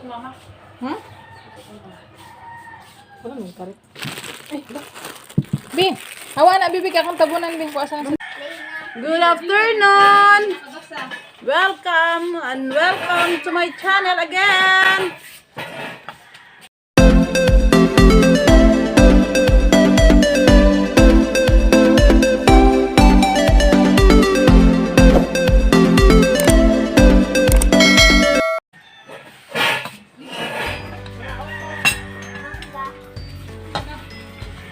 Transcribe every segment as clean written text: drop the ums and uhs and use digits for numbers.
Luto mama. Hmm? Wala nang karit. Ay, ba? Bi, hawa na bibi ka akong tabunan bi. Kuha sa Good afternoon! Welcome and welcome to my channel again!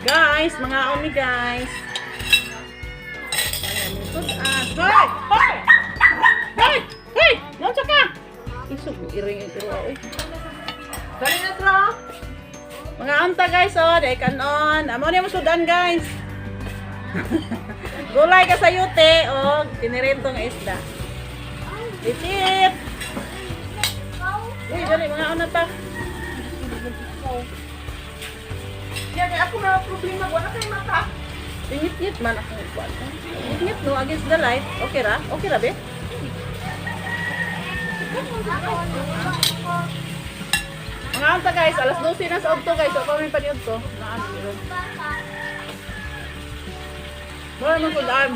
Guys, mga umi guys. Sudan. Hoy! Hoy! Hoy! Hoy! Naunsa ka? Isog iring ito oy. Dali na tro. Mga anta guys oh, dai kanon. Amo ni mo sudan guys. Gulay ka sa yute og tiniritong isda. Litip. Uy, dali mga una pa. Kaya ako na problema, wala kay mata. Ingit-ngit man ako kuan. Ingit no against the light. Okay ra? Okay ra be? Mga anta guys, alas 12 na sa Ogto guys. So kami paniod ko. Naan meron. Wala nang sudan.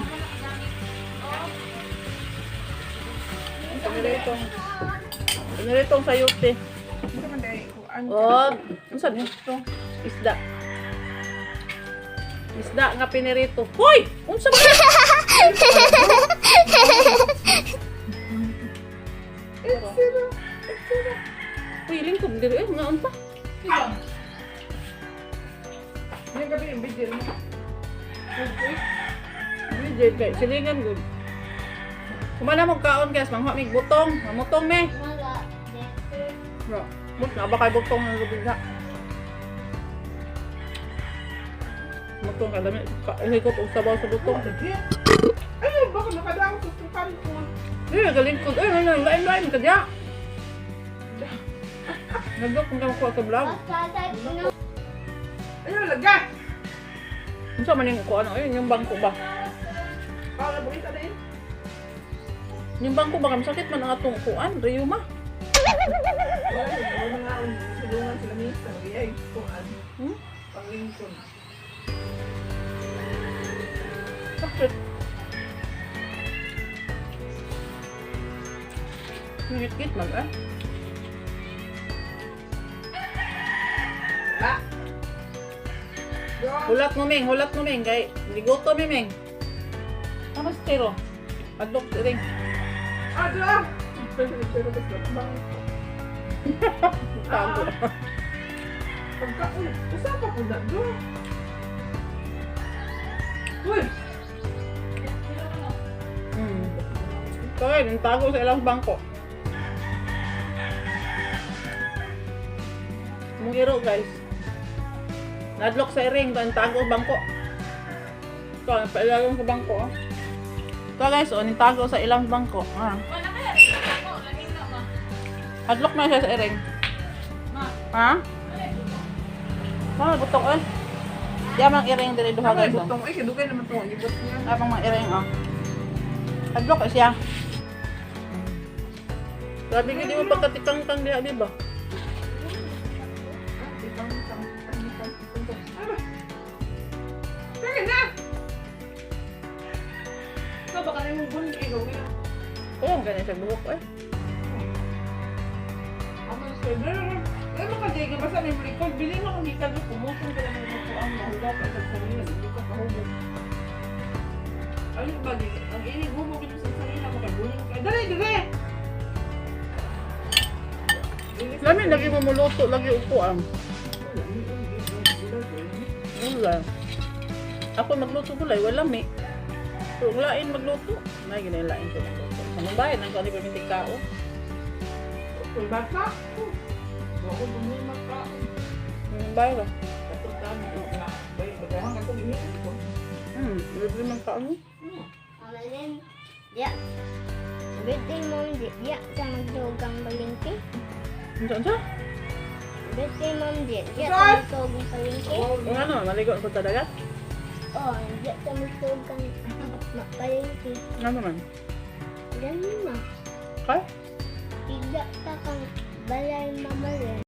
Piniritong. Piniritong sayuti. Og, unsa ni? Isda. Isda nga pinirito. Hoy! Unsa ba? Uy, lingkod diri eh, nga unta. Yung gabi yung video mo. Video kay silingan gud. Kumana mo kaon guys, mangha mig butong, mamutong me. Bro, mut na ba kay butong ng gabi na. Mutong ka dami, hikot og sabaw sa butong. Ay, baka nakadaang tutukan ko. Eh, galingkod. Eh, ano, lain-lain ka diya. Nagdok kung kuha sa vlog. Ayun, laga! Unsa man yung kuha ano? Ayun, yung bangko ba? Para bukita na yun. Yung bangko ba? Masakit man ang atong kuan, rayuma. Wala, mga sulungan sila minsan. Ay, kuan. Hmm? Panglingkod. Sakit. Ngit-ngit man eh. Wala. Hulat mo ming, hulat mo ming kay liguto mi ming. Tama si Tero. Adlok si ring. Ah, doon! Pero basta bang Tago. pagka uy, usa pa po na doon. Uy! Kaya, yung tago sa ilang bangko. Mungiro guys. Nadlock sa iring, ang tago bangko. Ito, pailalim sa bangko. Oh. Ito guys, oh, tago sa ilang bangko. Ah. Hadlock na siya sa iring. Ha? Ma, butong eh. Di mang iring diri duha Ay, guys. Oh. butong. Ay, kadugay naman itong ibot niya. Abang mga iring oh. Hadlock eh siya. Grabe gid mo pagkatikangkang diha, di ba? Ah, tikang, tang, tang, tang, tang, tang. Ano ba? Sige na! Ikaw, baka na yung bull, ikaw nga. Oo, ganyan siya buhok eh. Ako na sa'yo. Pero makajay ka, basta may record. Bilhin mo kung gikan mo, pumutong ka naman mo ang mahugaw ka sa sarili. Hindi ka kahubog. Ano ba, di? Ang inig hubog ito sa sarili mo, kaguling ka. Dali, dali! Lami lagi mo muluto, lagi upuan. Wala. Ako magluto gulay, wala mi. Pero ang lain magluto. May ginay lain ko magluto. Sa mong bahay, nang kani perminti kao. Uy, bata! Ako bumima ka. Mong bahay ba? Katong nga. Bay, bagahan ka itong iniit ko. Libre man kao. Amalin, ya. Birthday mo, di, ya, sa magsugang palengke. Unsa unsa? Birthday mo, di, ya, sa magsugang palengke. Kung ano, maligo ko sa dagat? Oh, di, sa magsugang palengke. Ano man? Ganun na. Kay? Tiga ta kang Balay Mama Ren.